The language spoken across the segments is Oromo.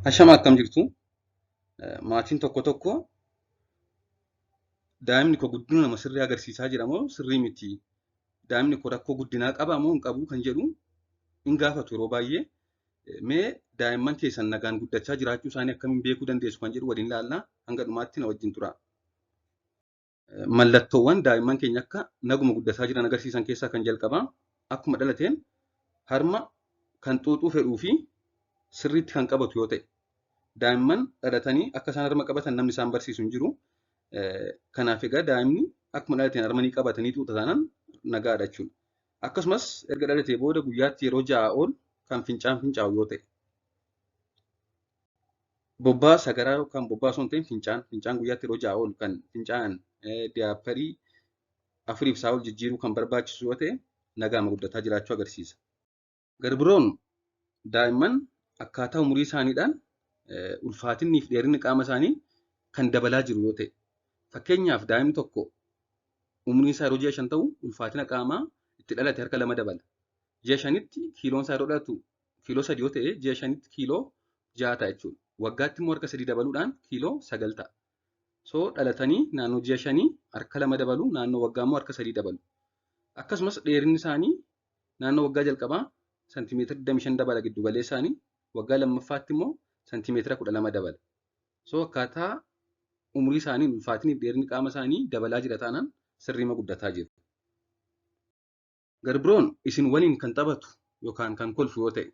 Hashama akkam jirtu? Maatiin tokko tokko daa'imni koo guddina nama sirrii agarsiisaa jira moo sirrii miti? Daa'imni koo rakkoo guddinaa qaba moo hin qabu kan jedhu hin gaafatu yeroo baay'ee. Mee daa'imman keessan nagaan guddachaa jiraachuu isaanii akkamiin beekuu dandeessu kan jedhu waliin ilaalla. Hanga dhumaatti na wajjin tura. Mallattoowwan daa'imman keenya akka naguma guddataa jiran agarsiisan keessaa kan jalqabaa akkuma dhalateen harma kan xuuxuu fedhuu fi sirriitti kan qabatu yoo ta'e, daa'imman dhalatanii akka isaan harma qabatan namni isaan barsiisu hin jiru. Kanaaf egaa daa'imni akkuma dhalateen harma ni qabatanii xuuxa taanaan nagaadha jechuudha. Akkasumas erga dhalatee booda guyyaatti yeroo 6 ol kan fincaan fincaa'u yoo ta'e, bobbaa sagaraa yookaan bobbaa osoo hin ta'in fincaan, fincaan guyyaatti yeroo 6 ol kan fincaa'an, diyaapparii 4 fi isaa ol jijjiiruu kan barbaachisu yoo ta'e, nagaama guddataa jiraachuu agarsiisa. Garbiroon daa'imman akkaataa umurii isaaniidhaan ulfaatinni fi dheerinni qaama isaanii kan dabalaa jiru yoo ta'e, fakkeenyaaf daa'imni tokko umriin isaa yeroo ji'a 5 ta'u ulfaatina qaamaa itti dhalate harka 2 dabala. Ji'a 5tti kiiloon isaa yeroo dhalatu kiiloo 3 yoo ta'e, ji'a 5tti kiiloo 6 ta'a jechuudha. Waggaatti immoo harka 3 dabaluudhaan kiiloo 9 ta'a. So dhalatanii naannoo ji'a 5 harka 2 dabalu, naannoo waggaa immoo harka 3 dabalu. Akkasumas dheerinni isaanii naannoo waggaa jalqabaa santiimeetira 25 dabala giddu galeessaanii, waggaa lammaffaatti immoo santiimeetira 12 dabala. So akkaataa umurii isaanii ulfaatinii fi dheerinni qaama isaanii dabalaa jira taanaan sirriima guddataa jiru. Garbiroon isin waliin kan taphatu yookaan kan kolfu yoo ta'e,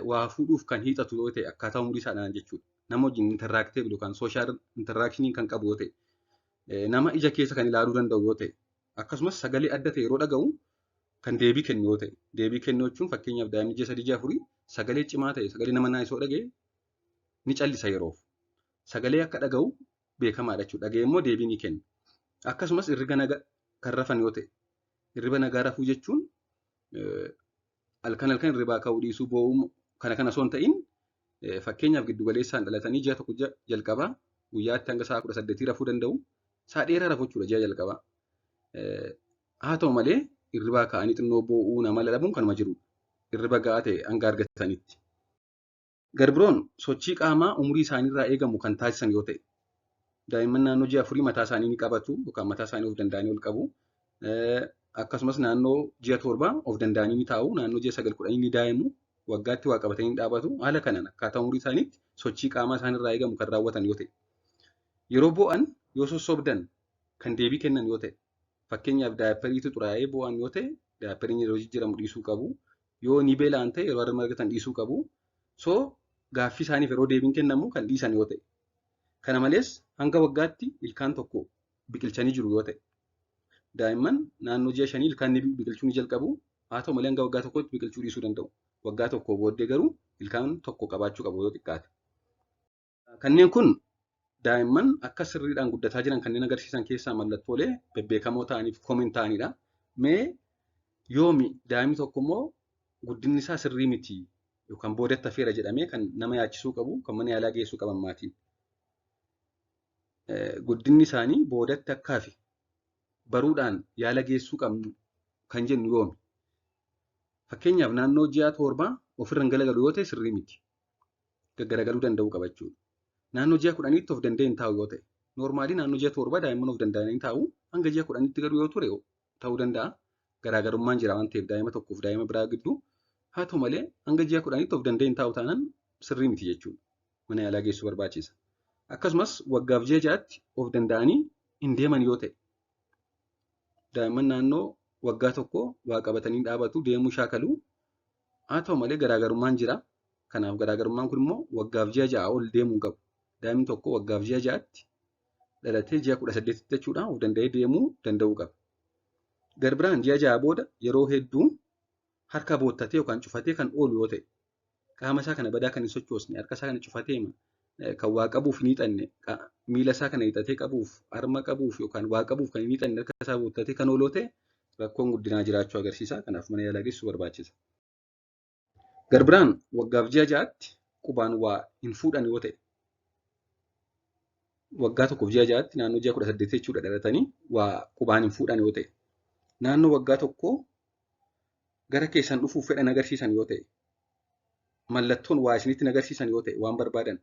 waa fuudhuuf kan hiixatu yoo ta'e akkaataa umurii isaadhaan jechuudha. Nama wajjin interactable yookaan social interaction kan qabu yoo ta'e, nama ija keessa kan ilaaluu danda'u yoo ta'e, akkasumas sagalee adda ta'e yeroo dhaga'u kan deebii kennu yoo ta'e, deebii kennu jechuun fakkeenyaaf daa'imni ji'a 3 ji'a 4 sagalee cimaa ta'e, sagalee nama naasisoo dhaga'e ni callisa yeroof. Sagalee akka dhaga'u beekamaadha jechuudha. Dhaga'ee immoo deebii ni kenna. Akkasumas hirriba nagaa kan rafan yoo ta'e, hirriba nagaa rafuu jechuun halkan halkan hirribaa ka'uu dhiisuu, boo'uu kana kana osoo hin ta'in, fakkeenyaaf giddu galeessaan dhalatanii ji'a 1 ji'a jalqabaa guyyaatti hanga sa'a 18 rafuu danda'u. Sa'a dheeraa rafu jechuudha ji'a jalqabaa. Haa ta'u malee hirribaa ka'anii xinnoo boo'uu nama dhabuun kanuma jirudha. Hirriba ga'aa ta'e hanga argatanitti. Garbiroon sochii qaamaa umurii isaaniirraa eegamu kan taasisan yoo ta'e, daa'imman naannoo ji'a 4 mataa isaanii ni qabatu yookaan mataa isaanii of danda'anii ol qabu. Akkasumas naannoo ji'a 7 of danda'anii ni taa'u, naannoo ji'a 9 10 ni daa'imu, waggaatti waa qabatanii ni dhaabatu. Haala kanaan akkaataa umurii isaaniitti sochii qaamaa isaaniirraa eegamu kan raawwatan yoo ta'e, yeroo boo'an yoo sossobdan kan deebii kennan yoo ta'e, fakkeenyaaf daayippariitu xuraa'ee boo'an yoo ta'e, daayippariin yeroo jijjiiramu dhiisuu qabu. Yoo ni beela'an ta'e yeroo harma argatan dhiisuu qabu. So gaaffii isaaniif yeroo deebiin kennamu kan dhiisan yoo ta'e. Kana malees hanga waggaatti ilkaan tokko biqilchanii jiru yoo ta'e, daa'imman naannoo ji'a 5 ilkaan ni biqilchuu ni jalqabu. Haa ta'u malee hanga waggaa tokkotti biqilchuu dhiisuu danda'u. Waggaa tokko booddee garuu ilkaan tokko qabaachuu qabu yoo xiqqaate. Kanneen kun daa'imman akka sirriidhaan guddataa jiran kanneen agarsiisan keessaa mallattoolee bebbeekamoo ta'aniif komin ta'anidha. Mee yoomi daa'imni tokko immoo guddinni isaa sirrii miti yookaan boodatti hafeera jedhamee kan nama yaachisuu qabu, kan mana yaalaa geessuu qaban maatiin? Guddinni isaanii boodatti akka hafe baruudhaan yaala geessuu qabnu kan jennu yoomi? Fakkeenyaaf naannoo ji'a 7 ofirra hin galagalu yoo ta'e sirrii miti. Gaggaragaluu danda'uu qaba jechuudha. Naannoo ji'a 10tti of danda'ee hin taa'u yoo ta'e, noormaalii naannoo ji'a 7 daa'imman of danda'anii taa'u, hanga ji'a 10tti garuu yoo ture ta'uu danda'a. Garaagarummaan jira waan ta'eef daa'ima tokkoof daa'ima biraa gidduu. Haa ta'u malee hanga ji'a 10tti of danda'ee hin taa'u taanaan sirrii miti jechuudha. Mana yaalaa geessuu barbaachisa. Akkasumas waggaaf ji'a 6tti of danda'anii hin deeman yoo ta'e, daa'imman naannoo waggaa 1 waa qabatanii dhaabatu, deemuu shaakalu. Haa ta'u malee garaagarummaan jira. Kanaaf garaagarummaan kun immoo waggaaf ji'a 6 ol deemuu hin qabu. Daa'imni tokko waggaaf ji'a 6tti dhalatee ji'a 18tti jechuudha of danda'ee deemuu danda'uu qaba. Garbiraan ji'a 6 booda yeroo hedduu harka boottatee yookaan cufatee kan oolu yoo ta'e, qaama isaa kana badaa kan hin sochoosne, harka isaa kana cufatee kan waa qabuuf hin hiixanne, miila isaa kana hiixatee qabuuf, harma qabuuf yookaan waa qabuuf kan hin hiixanne, harka isaa boottatee kan oolu yoo ta'e rakkoon guddinaa jiraachuu agarsiisa. Kanaaf mana yaalaa geessuu barbaachisa. Garbiraan waggaaf ji'a 6tti qubaan waa hin fuudhan yoo ta'e, waggaa tokkoof ji'a 6tti naannoo ji'a 18 jechuudha dhalatanii waa qubaan hin fuudhan yoo ta'e, naannoo waggaa tokkoo gara keessan dhufuuf fedhan agarsiisan yoo ta'e, Mallattoon waa isinitti agarsiisan yoo ta'e waan barbaadan.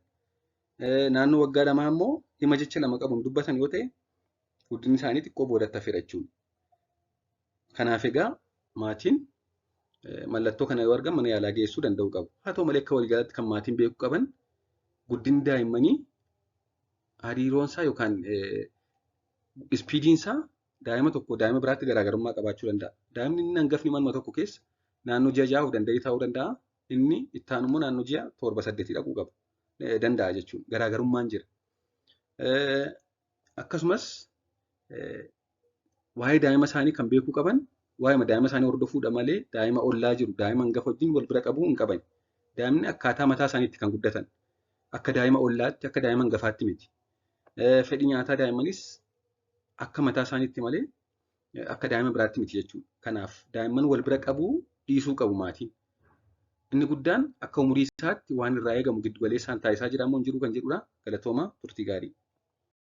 Naannoo waggaa 2 immoo hima jecha 2 qabuun dubbatan yoo ta'e guddinni isaanii xiqqoo boodatti hafeera jechuudha. Kanaaf egaa maatiin mallattoo kana yoo argan mana yaalaa geessuu danda'uu qabu. Haa ta'u malee akka waliigalaatti kan maatiin beekuu qaban guddinni daa'immanii hariiroon isaa yookaan ispiidiin isaa daa'ima tokko daa'ima biraatti garaagarummaa qabaachuu danda'a. Daa'imni inni hangafni manuma tokko keessa naannoo ji'a 6 of danda'ee taa'uu danda'a. Inni itti aanu immoo naannoo ji'a 7 8 dhaquu qaba danda'a jechuudha. Garaagarummaan jira. Akkasumas waa'ee daa'ima isaanii kan beekuu qaban waa'ee daa'ima isaanii hordofuudha malee daa'ima ollaa jiru daa'ima hangafa wajjin wal bira qabuu hin qaban. Daa'imni akkaataa mataa isaaniitti kan guddatan. Akka daa'ima ollaatti akka daa'ima hangafaatti miti. Fedhii nyaataa daa'immanis akka mataa isaaniitti malee akka daa'ima biraatti miti jechuudha. Kanaaf daa'imman wal bira qabuu dhiisuu qabu maatiin. Inni guddaan akka umurii isaatti waan irraa eegamu giddu galeessaan taasisaa jira moo hin jiru kan jedhudha. Galatooma turtii gaarii.